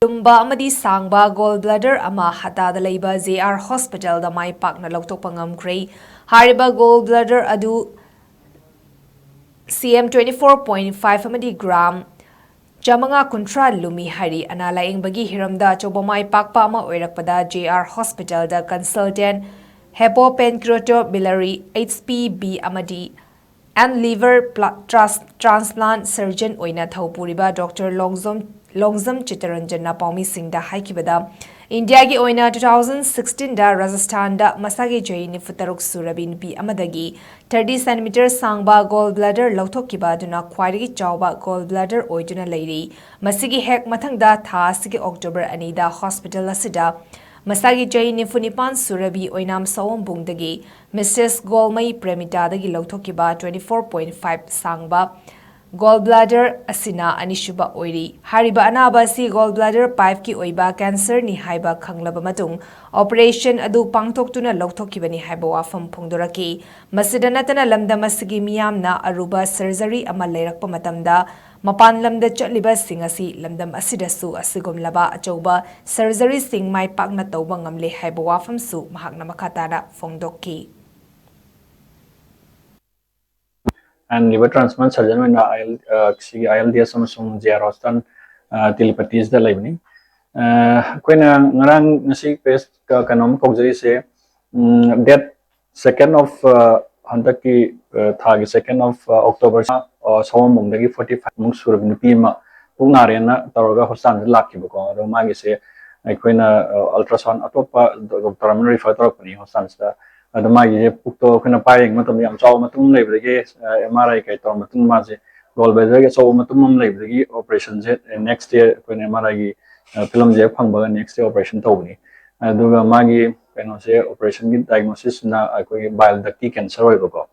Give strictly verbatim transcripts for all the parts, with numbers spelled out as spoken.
ꯂꯨꯝꯕ ꯑꯃꯗꯤ ꯁꯥꯡꯕ ꯒꯣꯜ ꯕ꯭ꯂꯦꯗꯔ ꯑꯃ ꯍꯇꯥꯗ ꯂꯩꯕ ꯖꯦ ꯑꯥꯔ ꯍꯣꯁꯄꯤꯇꯥꯜꯗ ꯃꯥꯏ ꯄꯥꯛꯅ ꯂꯧꯊꯣꯛꯄ ꯉꯝꯈ꯭ꯔꯦ꯫ ꯍꯥꯏꯔꯤꯕ ꯒꯣꯜ ꯕ꯭ꯂꯦꯗꯔ ꯑꯗꯨ ꯁꯤ M twenty four point five ꯑꯃꯗꯤ ꯒ꯭ꯔꯥꯝ ꯆꯥꯃꯉꯥ ꯀꯨꯟꯊ꯭ꯔꯥ ꯂꯨꯝꯃꯤ ꯍꯥꯏꯔꯤ꯫ ꯑꯅꯥ ꯂꯥꯌꯦꯡꯕꯒꯤ ꯍꯤꯔꯝꯗ ꯑꯆꯧꯕ ꯃꯥꯏ ꯄꯥꯛꯄ ꯑꯃ ꯑꯣꯏꯔꯛꯄꯗ ꯖꯦ ꯑꯥꯔ ꯍꯣꯁꯄꯤꯇꯥꯜꯗ ꯀꯟꯁꯜꯇꯦꯟ ꯍꯦꯄꯣꯄꯦꯟꯀ꯭ꯔꯤꯌꯣꯇꯣꯕꯤꯂꯔꯤ, ꯑꯩꯆ ꯄꯤ ꯕꯤ, ꯑꯃꯗꯤ ꯑꯦꯟ ꯂꯤꯚꯔ ꯄ꯭ꯂꯥ-, ꯇ꯭ꯔꯥꯟꯁ-, ꯇ꯭ꯔꯥꯟꯁꯄ꯭ꯂꯥꯟꯠ ꯁꯔꯖꯟ ꯑꯣꯏꯅ ꯊꯧ ꯄꯨꯔꯤꯕ ꯗꯣꯛꯇꯔ ꯂꯣꯡꯖꯝ, ꯂꯣꯡꯖꯝ ꯆꯤꯇꯔꯟꯖꯟꯅ ꯄꯥꯎꯃꯤꯁꯤꯡꯗ ꯍꯥꯏꯈꯤꯕꯗ, ꯏꯟꯗꯤꯌꯥꯒꯤ ꯑꯣꯏꯅ ꯇꯨ ꯊꯥꯎꯖꯟ ꯁꯤꯛꯁꯇꯤꯟꯗ ꯔꯥꯖꯁꯊꯥꯟꯗ ꯃꯁꯥꯒꯤ ꯆꯍꯤ ꯅꯤꯐꯨ ꯇꯔꯨꯛ ꯁꯨꯔꯕꯤ ꯅꯨꯄꯤ ꯑꯃꯗꯒꯤ ꯊꯥꯔꯇꯤ ꯁꯦꯟꯇꯤꯃꯤꯇꯔ ꯁꯥꯡꯕ ꯒꯣꯜ ꯕ꯭ꯂꯦꯗꯔ ꯂꯧꯊꯣꯛꯈꯤꯕ ꯑꯗꯨꯅ ꯈ꯭ꯋꯥꯏꯗꯒꯤ ꯆꯥꯎꯕ ꯒꯣꯜ ꯕ꯭ꯂꯦꯗꯔ ꯑꯣꯏꯗꯨꯅ ꯂꯩꯔꯤ꯫ ꯃꯁꯤꯒꯤ ꯍꯦꯛ ꯃꯊꯪꯗ ꯊꯥ ꯑꯁꯤꯒꯤ ꯑꯣꯛꯇꯣꯕꯔ ꯑꯅꯤꯗ ꯍꯣꯁꯄꯤꯇꯥꯜ ꯑꯁꯤꯗ ꯃꯁꯥꯒꯤ ꯆꯍꯤ ꯅꯤꯐꯨ ꯅꯤꯄꯥꯟ ꯁꯨꯔꯕꯤ ꯑꯣꯏꯅꯥꯝ ꯁꯑꯣꯝꯕꯨꯡꯗꯒꯤ ꯃꯤꯁꯦꯁ ꯒꯣꯜꯃꯩ ꯄ꯭ꯔꯦꯃꯤꯇꯥꯗꯒꯤ ꯂꯧꯊꯣꯛꯈꯤꯕ ꯇ꯭ꯋꯦꯟꯇꯤ ꯐꯣꯔ ꯄꯣꯏꯟ ꯐꯥꯏꯚ ꯁꯥꯡꯕ ꯒꯣꯜ ꯕ꯭ꯂꯦꯗꯔ ꯑꯁꯤꯅ ꯑꯅꯤꯁꯨꯕ ꯑꯣꯏꯔꯤ꯫ ꯍꯥꯏꯔꯤꯕ ꯑꯅꯥꯕ ꯑꯁꯤ ꯒꯣꯜ ꯕ꯭ꯂꯦꯗꯔ ꯄꯥꯏꯞꯀꯤ ꯑꯣꯏꯕ ꯀꯦꯟꯁꯔꯅꯤ ꯍꯥꯏꯕ ꯈꯪꯂꯕ ꯃꯇꯨꯡ, ꯑꯣꯄꯔꯦꯁꯟ ꯑꯗꯨ ꯄꯥꯡꯊꯣꯛꯇꯨꯅ ꯂꯧꯊꯣꯛꯈꯤꯕꯅꯤ ꯍꯥꯏꯕ ꯋꯥꯐꯝ ꯐꯣꯡꯗꯣꯔꯛꯈꯤ꯫ ꯃꯁꯤꯗ ꯅꯠꯇꯅ ꯂꯝꯗꯝ ꯑꯁꯤꯒꯤ ꯃꯤꯌꯥꯝꯅ ꯑꯔꯨꯕ ꯁꯔꯖꯔꯤ ꯑꯃ ꯂꯩꯔꯛꯄ ꯃꯇꯝꯗ, ꯃꯄꯥꯟ ꯂꯝꯗ ꯆꯠꯂꯤꯕꯁꯤꯡ ꯑꯁꯤ ꯂꯝꯗꯝ ꯑꯁꯤꯗꯁꯨ ꯑꯁꯤꯒꯨꯝꯂꯕ ꯑꯆꯧꯕ ꯁꯔꯖꯔꯤꯁꯤꯡ ꯃꯥꯏ ꯄꯥꯛꯅ ꯇꯧꯕ ꯉꯝꯂꯦ ꯍꯥꯏꯕ ꯋꯥꯐꯝꯁꯨ ꯃꯍꯥꯛꯅ ꯃꯈꯥ ꯇꯥꯅ ꯐꯣꯡꯗꯣꯛꯈꯤ꯫ ꯑꯦꯟ ꯂꯤꯚꯔ ꯇ꯭ꯔꯥꯟꯁꯄ꯭ꯂꯥꯟꯠ ꯁꯔꯖꯟ ꯑꯣꯏꯅ ꯑꯥꯏ ꯑꯦꯜ, ꯑ, ꯁꯤꯒꯤ ꯑꯥꯏ ꯑꯦꯜ ꯗꯤ ꯑꯦꯁ ꯑꯃꯁꯨꯡ ꯖꯦ ꯑꯥꯔ ꯍꯣꯁꯄꯤꯇꯥꯜ, ꯑ, ꯇꯤꯂꯄꯇꯤꯁꯤꯗ ꯂꯩꯕꯅꯤ꯫ ꯑ, ꯑꯩꯈꯣꯏꯅ ꯉꯔꯥꯡ, ꯉꯁꯤ ꯄ꯭ꯔꯦꯁ ꯀ-, ꯀꯩꯅꯣꯝ ꯀꯧꯖꯔꯤꯁꯦ, ꯎꯝ, ꯗꯦꯠ ꯁꯦꯀꯦꯟ ꯑꯣꯐ, ꯑ, ꯍꯟꯗꯛꯀꯤ, ꯑ, ꯊꯥꯒꯤ ꯁꯦꯀꯦꯟ ꯑꯣꯐ, ꯑ, ꯑꯣꯛꯇꯣꯕꯔ, ꯑ, ꯁꯑꯣꯝꯕꯨꯡꯗꯒꯤ ꯐꯣꯔꯇꯤ ꯐꯥꯏꯚ ꯃꯨꯛ ꯁꯨꯔꯕ ꯅꯨꯄꯤ ꯑꯃ ꯄꯨꯛ ꯅꯥꯔꯦꯅ ꯇꯧꯔꯒ ꯍꯣꯁꯄꯤꯇꯥꯜꯗ ꯂꯥꯛꯈꯤꯕꯀꯣ꯫ ꯑꯗꯣ ꯃꯥꯒꯤꯁꯦ ꯑꯩꯈꯣꯏꯅ, ꯑ, ꯑꯜꯇ꯭ꯔꯥꯁꯥꯎꯟ ꯑꯇꯣꯞꯄ ꯗꯣꯛꯇꯔ ꯑꯃꯅ ꯔꯤꯐꯔ ꯇꯧꯔꯛꯄꯅꯤ ꯍꯣꯁꯄꯤꯇꯥꯜꯁꯤꯗ꯫ ꯑꯗꯣ ꯃꯥꯒꯤꯁꯦ ꯄꯨꯛꯇꯣ ꯑꯩꯈꯣꯏꯅ ꯄꯥꯏ ꯌꯦꯡꯕ ꯃꯇꯝꯗ ꯌꯥꯝ ꯆꯥꯎꯕ ꯃꯇꯨꯝ ꯑꯃ ꯂꯩꯕꯗꯒꯤ, ꯑ, ꯑꯦꯝ ꯑꯥꯔ ꯑꯥꯏ ꯀꯩ ꯇꯧꯔ ꯃꯇꯨꯡ ꯃꯥꯁꯦ ꯒꯣꯜ ꯕ꯭ꯂꯦꯗꯔꯒꯤ ꯑꯆꯧꯕ ꯃꯇꯨꯝ ꯑꯃ ꯂꯩꯕꯗꯒꯤ ꯑꯣꯄꯔꯦꯁꯟꯁꯦ, ꯑ, ꯅꯦꯛꯁ ꯗꯦ ꯑꯩꯈꯣꯏꯅ ꯑꯦꯝ ꯑꯥꯔ ꯑꯥꯏꯒꯤ, ꯑ, ꯐꯤꯂꯝꯁꯦ ꯍꯦꯛ ꯐꯪꯕꯒ ꯅꯦꯛꯁ ꯗꯦ ꯑꯣꯄꯔꯦꯁꯟ ꯇꯧꯕꯅꯤ꯫ ꯑꯗꯨꯒ ꯃꯥꯒꯤ ꯀꯩꯅꯣꯁꯦ, ꯑꯣꯄꯔꯦꯁꯟꯒꯤ ꯗꯥꯏꯒꯅꯣꯁꯤꯁꯁꯤꯅ ꯑꯩꯈꯣꯏꯒꯤ ꯕꯥꯏꯜ ꯗꯛꯀꯤ ꯀꯦꯟꯁꯔ ꯑꯣꯏꯕꯀꯣ꯫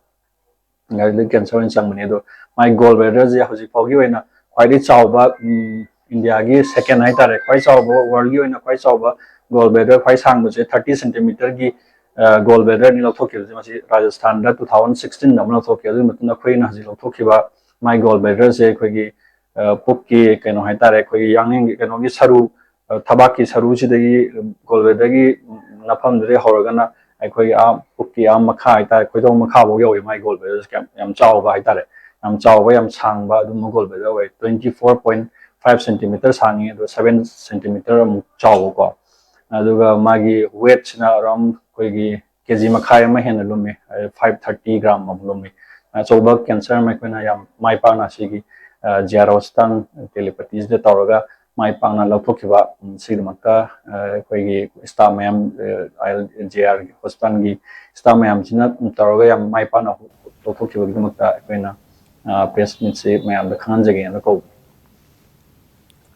ꯕꯥꯏꯜ ꯗꯛ ꯀꯦꯟꯁꯔ ꯑꯣꯏꯅ ꯆꯪꯕꯅꯤ꯫ ꯑꯗꯣ ꯃꯥꯒꯤ ꯒꯣꯜ ꯕ꯭ꯂꯦꯗꯔꯁꯦ ꯍꯧꯖꯤꯛ ꯐꯥꯎꯒꯤ ꯑꯣꯏꯅ ꯈ꯭ꯋꯥꯏꯗꯒꯤ ꯆꯥꯎꯕ, ꯎꯝ, ꯏꯟꯗꯤꯌꯥꯒꯤ ꯁꯦꯀꯦꯟ ꯍꯥꯏꯇꯥꯔꯦ, ꯈ꯭ꯋꯥꯏ ꯆꯥꯎꯕ, ꯋꯥꯔꯜꯒꯤ ꯑꯣꯏꯅ ꯈ꯭ꯋꯥꯏ ꯆꯥꯎꯕ ꯒꯣꯜ ꯕ꯭ꯂꯦꯗꯔ ꯈ꯭ꯋꯥꯏ ꯁꯥꯡꯕꯁꯦ ꯊꯥꯔꯇꯤ ꯁꯦꯟꯇꯤꯃꯤꯇꯔꯒꯤ, ꯑ, ꯒꯣꯜ ꯕ꯭ꯂꯦꯗꯔꯅꯤ ꯂꯧꯊꯣꯛꯈꯤꯕꯁꯦ꯫ ꯃꯁꯤ ꯔꯥꯖꯁꯊꯥꯟꯗ ꯇꯨ ꯊꯥꯎꯖꯟ ꯁꯤꯛꯁꯇꯤꯟꯗ ꯑꯃ ꯂꯧꯊꯣꯛꯈꯤ꯫ ꯑꯗꯨꯒꯤ ꯃꯇꯨꯡꯗ ꯑꯩꯈꯣꯏꯅ ꯍꯧꯖꯤꯛ ꯂꯧꯊꯣꯛꯈꯤꯕ ꯃꯥꯏ ꯒꯣꯜ ꯕ꯭ꯂꯦꯗꯔꯁꯦ ꯑꯩꯈꯣꯏꯒꯤ, ꯑ, ꯄꯨꯛꯀꯤ ꯀꯩꯅꯣ ꯍꯥꯏꯇꯥꯔꯦ, ꯑꯩꯈꯣꯏꯒꯤ ꯌꯥꯡꯂꯦꯟꯒꯤ ꯀꯩꯅꯣꯒꯤ ꯁꯔꯨ, ꯊꯕꯥꯛꯀꯤ ꯁꯔꯨꯁꯤꯗꯒꯤ, ꯒꯣꯜꯕꯦꯗꯒꯤ ꯅꯐꯝꯗꯨꯗꯒꯤ ꯍꯧꯔꯒꯅ ꯑꯩꯈꯣꯏꯒꯤ ꯑꯥ ꯄꯨꯛꯀꯤ ꯑꯥ ꯃꯈꯥ ꯍꯥꯏꯇꯥꯔꯦ, ꯈꯣꯏꯗꯧ ꯃꯈꯥꯐꯥꯎ ꯌꯧꯋꯤ ꯃꯥꯒꯤ ꯒꯣꯜꯕꯦꯗꯁꯦ꯫ ꯌꯥꯝ ꯌꯥꯝ ꯆꯥꯎꯕ ꯍꯥꯏꯇꯥꯔꯦ, ꯌꯥꯝ ꯆꯥꯎꯕ, ꯌꯥꯝ ꯁꯥꯡꯕ ꯑꯗꯨꯝꯕ ꯒꯣꯜꯕꯦꯗ ꯑꯣꯏ꯫ Twenty four point five centimeter ꯁꯥꯡꯉꯤ, ꯑꯗꯣ seven centimeter ꯑꯃꯨꯛ ꯆꯥꯎꯕꯀꯣ꯫ ꯑꯗꯨꯒ ꯃꯥꯒꯤ ꯋꯦꯠꯁꯤꯅ around ꯑꯩꯈꯣꯏꯒꯤ ꯀꯦ ꯖꯤ ꯃꯈꯥꯏ ꯑꯃ ꯍꯦꯟꯅ ꯂꯨꯝꯃꯤ, five thirty gram ꯑꯃ ꯂꯨꯝꯃꯤ꯫ ꯑꯆꯧꯕ ꯀꯦꯟꯁꯔ ꯑꯃ ꯑꯩꯈꯣꯏꯅ ꯌꯥꯝ ꯃꯥꯏ ꯄꯥꯛꯅ ꯁꯤꯒꯤ ꯖꯤꯌꯥꯔꯣꯁꯇꯥꯟ ꯇꯦꯂꯤꯄꯇꯤꯁꯤꯗ ꯇꯧꯔꯒ ꯃꯥꯏ ꯄꯥꯛꯅ ꯂꯧꯊꯣꯛꯈꯤꯕ, ꯁꯤꯒꯤꯗꯃꯛꯇ ꯑꯩꯈꯣꯏꯒꯤ ꯁ꯭ꯇꯥꯐ ꯃꯌꯥꯝ, ꯖꯤꯌꯥꯔ ꯍꯣꯁꯄꯤꯇꯥꯜꯒꯤ ꯁ꯭ꯇꯥꯐ ꯃꯌꯥꯝꯁꯤꯅ ꯇꯧꯔꯒ ꯌꯥꯝ ꯃꯥꯏ ꯄꯥꯛꯅ ꯂꯧꯊꯣꯛꯈꯤꯕꯒꯤꯗꯃꯛꯇ ꯑꯩꯈꯣꯏꯅ ꯄ꯭ꯔꯦꯁ ꯃꯤꯠꯁꯤ ꯃꯌꯥꯝꯗ ꯈꯪꯍꯟꯖꯒꯦꯅ ꯀꯧꯕꯅꯤ꯫